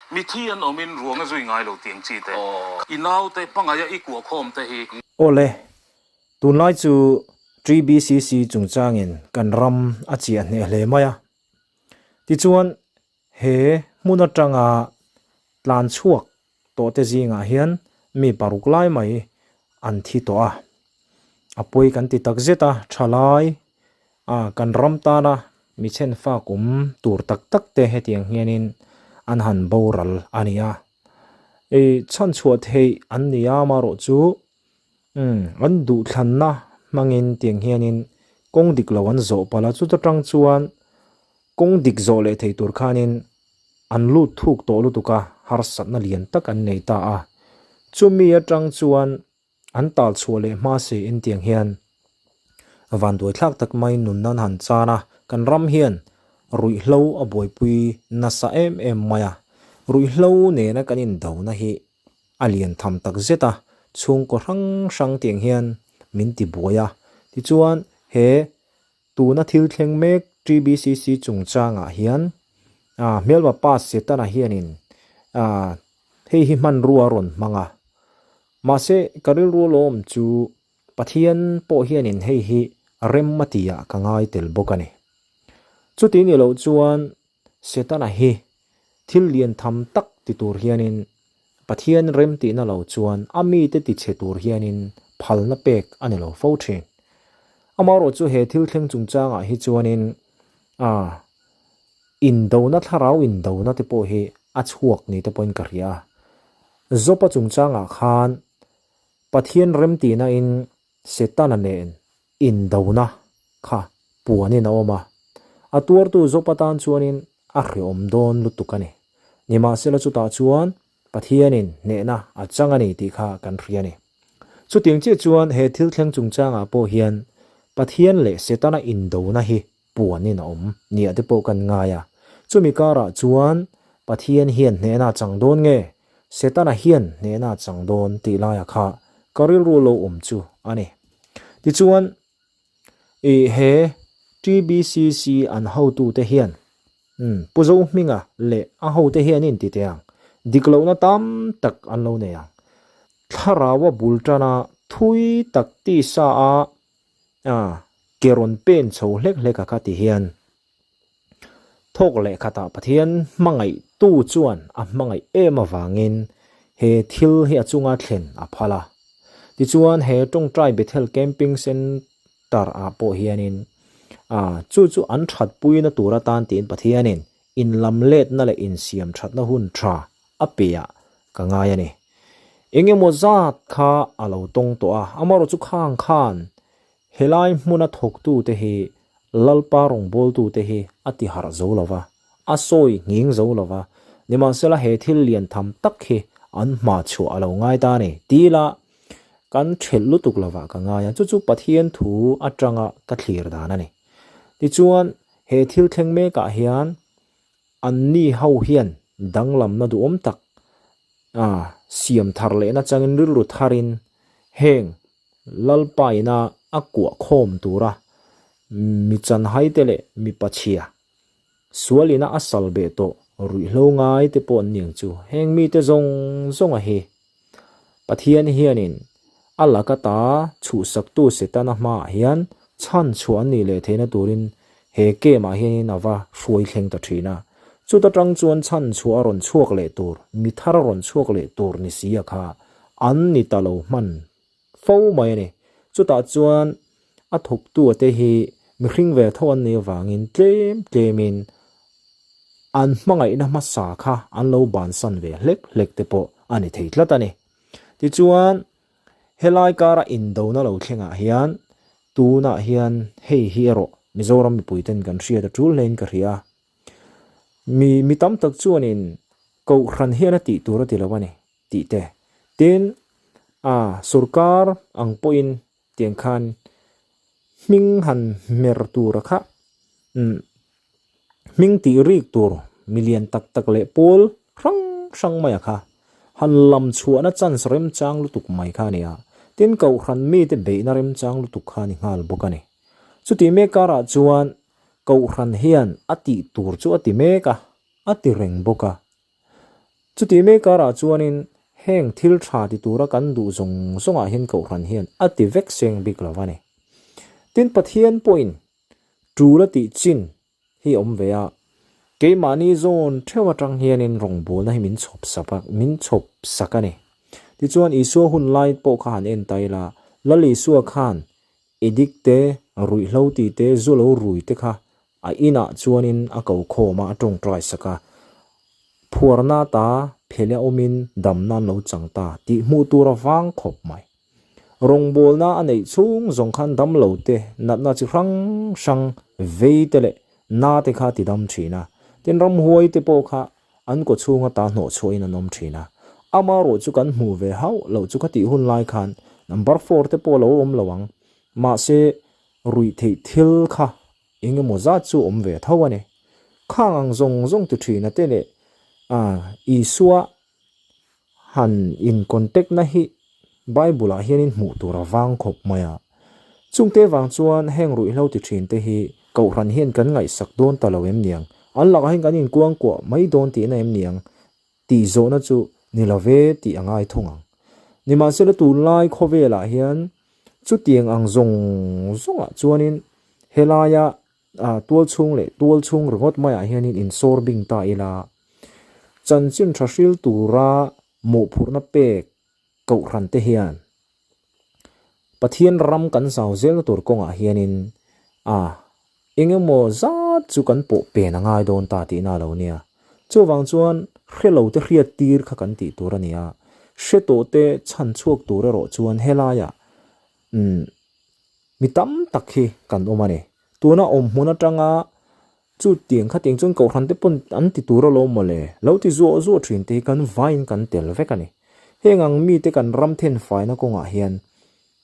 Mithi an awmin ruang a zui ngai lo tiang chi te. I naute hmangaih a i kuah khawm te hi. Awle, tunlai chu TBCC chungchangin kan ram a chiah hneh hle mai a. Tichuan, he hmun atanga tlan chhuak tawhte zingah hian mi paruk lai mai an thi tawh a. A pawi kan ti tak zet a, thalai a kan ram tana mi chhenfak awm tur tak tak te hetiang hianin an han boral a ni a. I chhanchhuah theih an ni a, amaherawh chu umm an duhthlanna hmangin tiang hianin kawng dik lo an zawh palh a, chuta tang chuan kawng dik zawh leh thei tur khanin an lut thuk tawh lutuk a, harsatna lian tak an nei ta a. Chumi atang chuan an tal chhuah leh hma si in tiang hian vanduai thlak tak mai nunna an han chan a, kan ram hian ruihhlo a buaipui nasa em em mai a, ruihhlo nena kan indona hi a lian tham tak zet a, chhungkaw hrang hrang tiang hian min ti buai a, tichuan he Tuna thil thleng mek TBCC chungchangah hian hmelma pa Setana hianin hei hi hmanrua a rawn hmang a. Mahse, ka rilru lawm chu Pathian pawh hianin hei hi rem a tihah ka ngai tel bawk a ni. Chuti ni loh chuan Setana hi thil lian tham tak ti tur hianin Pathian remtihna lo chuan a mite tichhe tur hianin phalna pek a ni lo fo thin. Amaherawh chu he thil thleng chungchangah hi chuanin a indona thlarau indona te pawh hi a chhuak ni te pawhin ka hria a. Job-a chungchangah khan Pathian remtihna in Setana nen indona kha puanin a awm a, a tuartu Job atan chuanin a hreawm dawn lutuk a ni. Nimahsela chutah chuan Pathianin hnehna a chang a ni tih kha kan hria a ni. Chutiang chiah chuan he thil thleng chungchangah pawh hian Pathian leh Setana indona hi puanin a awm nia te pawh kan ngai a. Chumi karah chuan Pathian hian hnehna a chang dawn nge Setana hian hnehna a chang dawn tih laia kha ka rilru lo awm chu a ni. Tichuan, i he TBCC an hotute hian, umm, Pu Zohminga leh a hote hian in ti teh ang, dik lohna tam tak an lo nei ang. Thlarau a bul tana thui tak tisa a, a, ke rawn pen chho hlek hlek a kha ti hian, Thawk leh khatah Pathian hmangaihtu chuan a hmangaih em avangin he thil hi a chunga thlen a phal a. Tichuan he tawngtai Bethel Camping Centre ah pawh hianin chu chu an thatpuina tur atan tiin Pathianin inlamletna leh insiamthatna hun tha a pe ah ka ngai a ni. Eng emaw zat kha a lo tawng tawh a, amaherawhchu chu khang khan Helai hmuna thawktute hi Lalpa rawngbawltute hi a ti harh zo lo va, a sawi nghing zo lo va, nimahsela he thil lian tham tak hi an hma chhuah a lo ngai ta a ni ti ila kan thelh lutuk lovah ka ngai a, chu chu Pathian thu atanga ka thlir dan a ni. Tichuan, he thil thleng mekah hian anni ho hian danglamna duhawm tak a siam thar lehna changin rilru tharin heng Lalpa ina a kuah khawm tura mi chanhaite leh mi pachhia, sual ina a sal beh tawh ruihhlo ngai te pawh an niang chu. Heng mite zawng zawnga hi Pathian hianin a laka ta chhuhsaktu Setana hmaah hian chhan chhuah an nih leh theihna turin he camp ah hianin a va hruai thleng ta thin a. Chuta tang chuan chhan chhuah a rawn chhuak leh tur, mi thar a rawn chhuak leh tur ni si a kha an ni ta lo hman fo mai a ni. Chutah chuan a thawktu a te hi mihring ve tho an nih avangin tlem tlemin an hmangaihna hmasa kha an lo bansan ve hlek hlek te pawh a ni thei tlat a ni. Tichuan helai kara indona lo thlengah hian tunah hian hei hi erawh Mizoram mipuiten kan hriat a tul hlein ka hria a. Mi mi tam tak chuanin Kohhran hian a tih tur a ti lo a ni. tih te. Tin, a sorkar ang pawhin tiang khan hming han hmer tura kha umm hming tih rik tur milian tak tak leh pawl hrang hrang maia kha han lam chhuahna chance remchang lutuk mai kha a ni a. Tin, Kohhran mite beihna remchang lutuk kha a ni nghal bawk a ni. Chutih mek karah chuan Kohhran hian a tih tur chu a ti mek a, a ti reng bawk a. Chutih mek karah chuanin heng thil tha ti tura kan duh zawng zawngah hian Kohhran hian a ti vek seng bik lo a ni. Tin, Pathian pawhin tul a tih chin hi a awm ve a, keimahni zawn theuh atang hianin rawngbawlna hi min chhawp sak a, min chhawp sak a ni. Tichuan Isua hun lai pawh kha han en ta ila, Lal Isua khan Edik te, ruihhlo ti te, zu lo rui te kha a inah chuanin a ko khawm a, a tawngtai sak a. Phuarna ta phele awmin damna an lo chang ta tih hmuh tur a vang khawp mai. Rawngbawlna a neih chhung zawng khan damlo te, natna chi hrang hrang vei te leh na te kha a ti dam thin a. Tin, ramhuai te pawh kha an kaw chhunga ta hnawh chhuahin an awm thin a. Amarawh chu kan hmuh ve hauh loh chu ka tih hun lai khan number four te pawh a lo awm lo ang. Mahse, ruih theih thil kha eng emaw zat chu awm ve tho a ni. Khang ang zawng zawng ti thin a te leh Isua han in contact na hi Bible ah hianin hmuh tur a vang khawp mai a. Chungte vang chuan heng ruihhlo ti thin te hi Kohhran hian kan ngaihsak dawn ta lo em niang? An lakah hian kan inkuangkuah mai dawn tihna em niang? Tih zawhna chu ni lo ve tih a ngai thung ang. Nimahsela tunlai khawvelah hian chutiang ang zawng zawngah chuanin helaia tual chhung leh tual chhung ringawt maiah hianin insawr bing ta ila, chanchin tha hril tura mawhphurhna pek Kohhran te hian Pathian ram kan zau zelna tur kawngah hianin a eng emaw zat chu kan pawh pen a ngai dawn ta tihna a lo nia. Chuvang chuan hre lo te hriat tir kha kan tih tur a ni a, hre tawh te chhan chhuak tur erawh chuan helaiah umm mi tam tak hi kan awm a ni. Tuna awm hmun atanga Chutiang khatiang chuan Kohhran te pawn an ti tur alawm mawle, lo ti zuah zuah thin te hi kan vaiin kan tel vek a ni. Heng ang mite kan ram thenfaina kawngah hian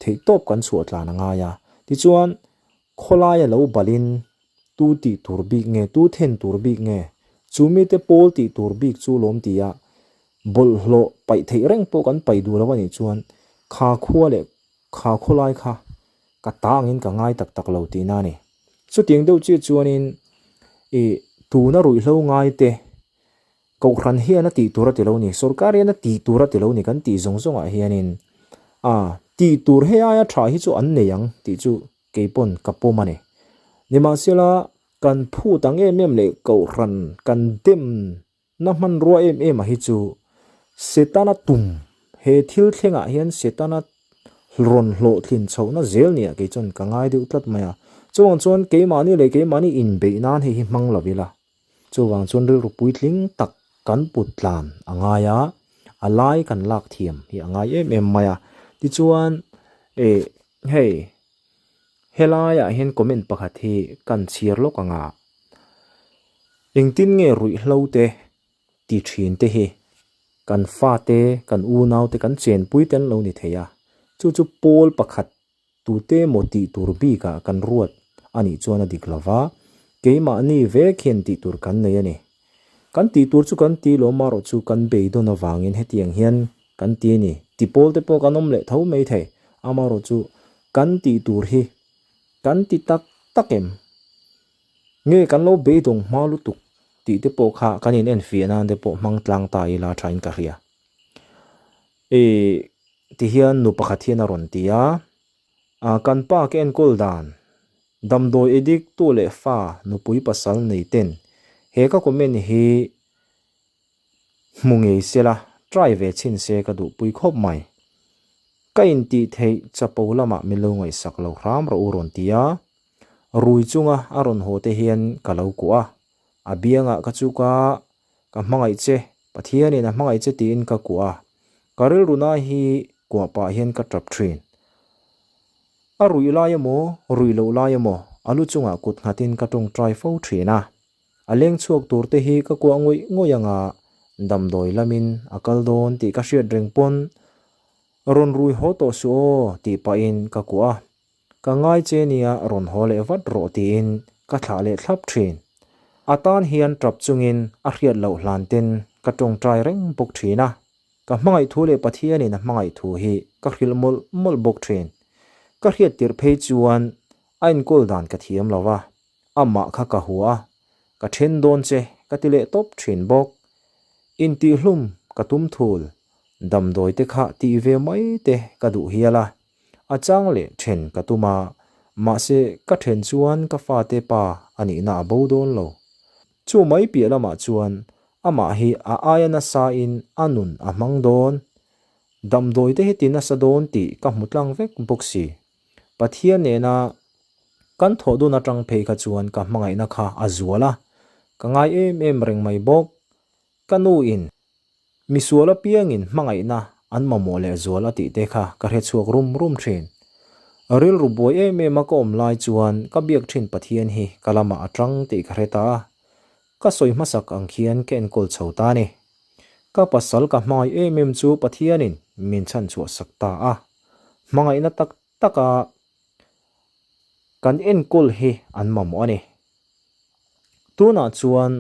theihtawp kan chhuah tlan a ngai a, tichuan khawlaia lo balin tu tih tur bik nge, tu then tur bik nge, chu mite pawl tih tur bik chu lawm ti a, bawlhhlawh paih theih reng pawh kan paih duh lo a nih chuan kha khua leh kha khawlai kha ka ta angin ka ngai tak tak lo tihna a ni. Chutiang deuh chiah chuanin ih tuna ruihhlo ngai te Kohhran hian a tih tur a ti lo ni, sorkar hian a tih tur a ti lo ni kan tih zawng zawngah hianin a tih tur hei aia tha hi chu an nei ang tih chu kei pawn ka pawm a ni. Nimahsela kan phut ang em em leh Kohhran kan dem Na hmanrua em em a hi chu Setana tum, he thil thlengah hian Setana rawn hlawhtlin chhohna zel nia kei chuan ka ngai deuh tlat mai a. Chuvang chuan keimahni leh keimahni inbeih nan hei hi hmang lo ila. Chuvang chuan rilru puitling tak kan put tlan a ngai a, a lai kan lak thiam hi a ngai em em mai a. Tichuan eh hei helaiah hian comment pakhat hi kan chhiar lawk ang a. Engtin nge ruihhlo te ti thin te hi kan fate, kan unau te, kan chenpui te an lo ni thei a, chu chu pawl pakhat tute emaw tih tur bikah kan ruat a nih chuan a dik lo va, keimahni vek hian tih tur kan nei a ni. Kan tih tur chu kan ti lo marawh chu kan beidawn avangin hetiang hian kan ti a ni. Ti pawl te pawh kan awm leh tho mai thei, amarawh chu kan tih tur hi kan ti tak tak em? Nge kan lo beidawng hma lutuk tih te pawh kha kan in enfiah nan te pawh hmang tlang ta ila thain ka hria. Ih ti hian nu pakhat hian a rawn ti a, ah kan pa ka enkawl dan damdawi addict tu leh fa nupui pasal nei ten he ka comment hi Hmu ngei sela, try ve chhin se ka duhpui khawp mai. Ka intih theih chapo lamah min lo ngaihsak lo hram rawh u rawn ti a. Rui chunga a rawn haw te hian ka lo kuah a, a biangah ka chuk a, ka hmangaih che, Pathianin a hmangaih che tiin ka kuah a, ka rilru na hi kuah pah hian ka tap thin. A ruih lai emaw, ruih loh lai emaw, a lu chungah kut nghatin ka tawngtai fo thin a. A leng chhuak tur te hi ka kuah ngawih ngawih anga damdawi lamin a kal dawn tih ka hriat reng pawn rawn rui haw tawh suh aw tih pahin ka kuah a, ka ngai che nia rawn haw leh vat rawh tiin ka thlah leh thlap thin. A tan hian tap chungin a hriat loh hlan ten ka tawngtai reng bawk thin a, ka hmangaih thu leh Pathianin a hmangaih thu hi ka hrilh mawlh mawlh bawk thin. Ka hriat tirh phei chuan a enkawl dan ka thiam lo va, Amah kha ka hua a, ka then dawn che ka ti leh tawp thin bawk. Intihhlum ka tum thul, damdawi te kha tih ve mai te ka duh hial a, a chang leh then ka tum a, mahse ka then chuan ka fate pa a nihna a bo dawn lo. Chu mai piah lamah chuan amah hi a aia nasa in a nun a hmang dawn, damdawi te hi ti nasa dawn tih ka hmu tlang vek bawk si. Pathian nena kan thawh dun atang phei kha chuan ka hmangaihna kha a zual a, ka ngai em em reng mai bawk. Ka nu in misual apiangin hmangaihna an mamawh leh zual a tih te kha ka hre chhuak rum rum thin. Rilru buai em em a ka awm lai chuan ka biak thin Pathian hi ka lamah a tang tih ka hre ta a, ka sawi hmasak ang khian ka enkawl chho ta a ni. Ka pasal ka hmangaih em em chu Pathianin min chhanchhuah sak ta a. Hmangaihna tak taka kan enkawl hi an mamawh a ni. Tunah chuan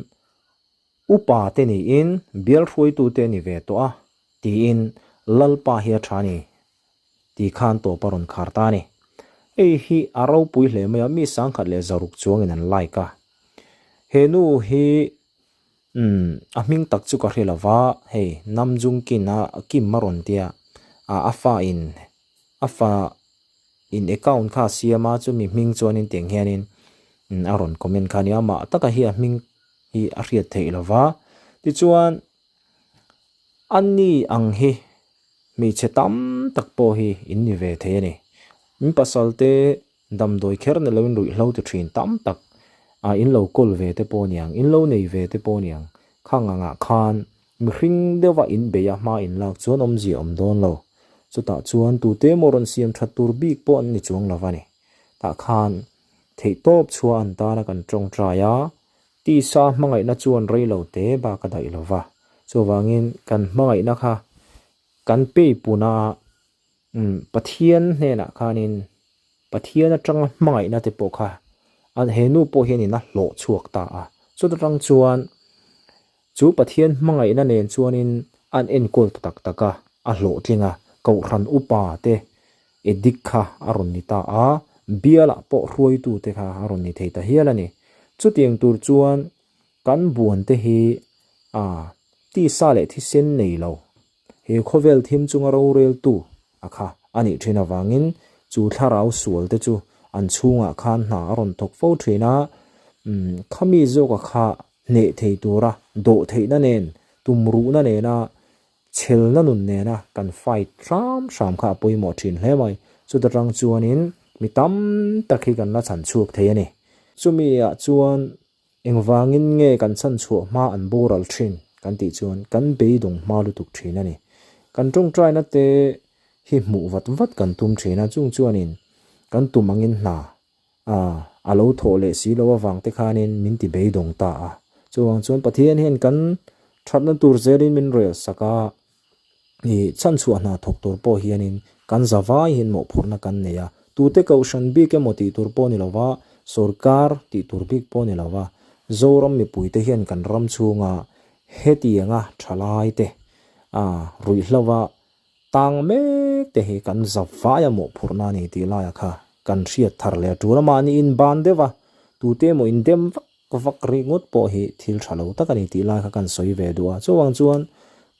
upa te niin bial hruaitute ni ve tawh a tiin Lalpa hi a tha a ni tih khan tawp a rawn khar ta a ni. Hei hi a ropui hle mai a, mi sangkhat leh zaruk chuangin an like a. He nu hi Umm, a hming tak chu ka hre lo va, hei Namjung-kin a Kim a rawn tia, a a fa in a fa in account kha a siam a, chumi hming chuanin tiang hianin a rawn comment kha a nia, amah taka hi a hming hi a hriat theih lo va, tichuan a ni ang hi hmeichhe tam tak pawh hi in ni ve thei a ni, min pasal te Damdawi kher ni loin ruihhlo ti thin tam tak a in lo kawl ve te pawh niang, in lo nei ve te pawh niang, khang angah khan mihring deuha in bei a hma in lak chuan awmzia awm dawn lo. Chutah chuan tute emaw rawn siam that tur bik pawh an ni chuang lo a ni. Tah khan theihtawp chhuah an tana kan tawngtai a, tisa hmangaihna chuan rei lo te bak a daih lo va. Chuvangin kan hmangaihna kha kan peipun a, Umm Pathian hnenah khanin Pathian atanga hmangaihna te pawh kha an he nu pawh hianin a hlawh chhuak ta a, chuta tang chuan chu Pathian hmangaihna nen chuanin an enkawl ta tak tak a, a hlawhtling a, Kohhran upa te edik kha a rawn ni ta a, bialah pawh hruaitu te kha a rawn ni thei ta hial a ni. Chutiang tur chuan kan buan te hi a tisa leh thisen nei lo He khawvel thim chunga roreltu a kha a nih thin avangin chu thlarau sual te chu an chhungah khan hna a rawn thawk fo thin a, umm khami zawka kha hneh thei tura dawh theihna nen, tumruhna nena chhelna nun nena kan fight hram hram kha a pawimawh thin hle mai. Chuta tang chuanin mi tam tak hi kan la chhan chhuak thei a ni. Chumi ah chuan Engvangin nge kan chhanchhuah hma an boral thin kan tih chuan kan beidawng hma lutuk thin a ni. Kan tawngtaina te hi hmuh vat vat kan tum thin a, chung chuanin kan tum angin hna a a lo thawh leh si lo avang te khanin min ti beidawng ta a. Chuvang chuan Pathian hian kan thatna tur zelin min rel sak a, Ih, chhanchhuah hna thawk tur pawh hianin kan za vai hian mawhphurhna kan nei a, tute kohhran bik emaw tih tur pawh ni lova, sorkar tih tur bik pawh ni lova, Zoram mipuite hian kan ram chhunga hetianga thalai te, a ruihhlova tang mek te hi kan za vaia mawhphurhna a ni tih laia kha kan hriat thar leh a tul a, mahni inban deuh a, tute emaw indem vak Ka vak ringawt pawh hi thil tha lo tak a ni tih lai kha kan sawi ve duh a, chuvang chuan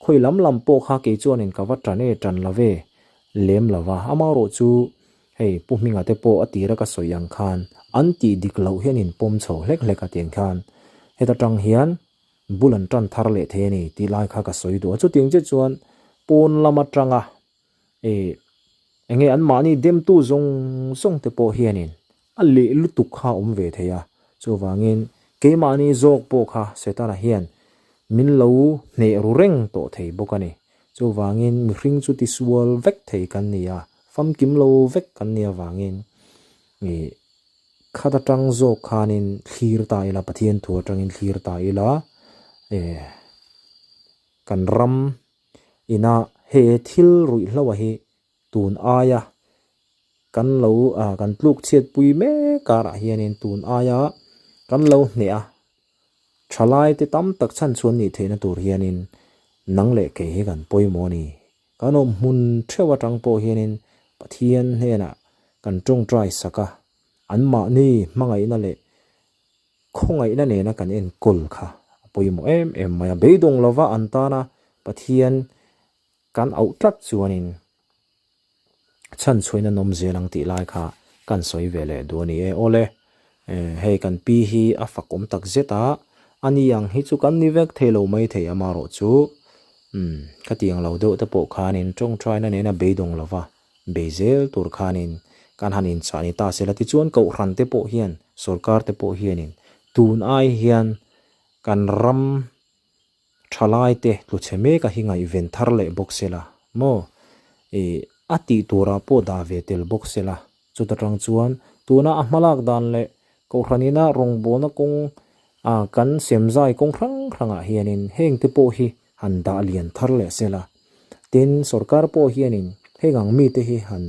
khawi lam lam pawh kha kei chuanin ka va tan e tan lo ve lem lo va, amaherawh chu hei Pu Hminga te pawh a tira ka sawi ang khan an tih dik loh hian in pawm chho hlek hlek a tiang khan heta tang hian bul an tan thar leh thei a ni tih lai kha ka sawi duh a, chutiang chiah chuan pawn lam atanga Ih, enge anmahni demtu zawng zawng te pawh hianin a leh lutuk kha a awm ve thei a, chuvangin keimahni zawk pawh kha Setana hian min lo hneh ru reng tawh thei bawk a ni. Chuvangin mihring chu tisual vek thei kan ni a, famkim lo vek kan nih avangin ih khat atang zawk khanin thlir ta ila, Pathian thu atangin thlir ta ila, eh kan ram Ina he thil ruihhloa hi tun aia kan lo kan tluk chhiat pui mek karah hianin tun aia kan lo hneh a, thalai te tam tak chhan chhuan nih theihna tur hianin nang leh kei hi kan pawimawh a ni. Kan awm hmun theuh atang pawh hianin Pathian hnenah kan tawngtai sak a, anmahni hmangaihna leh Khawngaihna nena kan enkawl kha a pawimawh em em mai a, beidawng lova an tana Pathian kan auh tlat chuanin chhan chhuain an awm zel ang tih lai kha kan sawi ve leh duh a ni e. Awle, hei kan pi hi a fak awm tak zet a, a ni ang hi chu kan ni vek thei lo mai thei amarawh chu umm ka tiang lo deuh te pawh khanin tawngtaina nena beidawng lova bei zel tur khanin kan han inchah ni ta sela tichuan kohhran te pawh hian sorkar te pawh hianin tun ai hian kan ram Thalai te tluchhe mek a hi ngaihven thar leh bawk sela maw? Ih, a tih turah pawh dah ve tel bawk sela. Chuta tang chuan tuna a hmalak dan leh Kohhran ina rawngbawlna kawng a kan semzai kawng hrang hrangah hianin heng te pawh hi han dah lian thar leh sela. Tin, sorkar pawh hianin heng ang mite hi han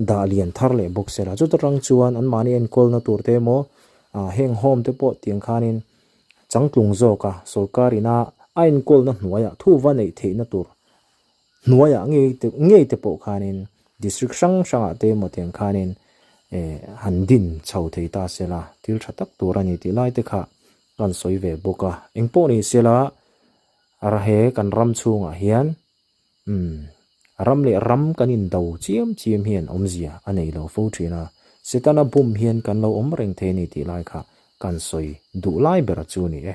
dah lian thar leh bawk sela. Chuta tang chuan anmahni enkawlna tur te emaw, heng home te pawh tiang khanin Changtlung zawka sorkar ina a enkawlna hnuaiah thu va neih theihna tur hnuaiah ngei te ngei te pawh khanin district hrang hrangah te emaw tiang khanin eh han din chho thei ta sela thil tha tak tur a ni tih lai te kha kan sawi ve bawk a. Engpawh ni sela he kan ram chhungah hian Umm, ram leh ram kan indo chiam chiam hian awmzia a nei lo fo thin a, Setana bum hian kan lo awm reng thei a ni tih lai kha kan sawi duh lai ber chu a ni e.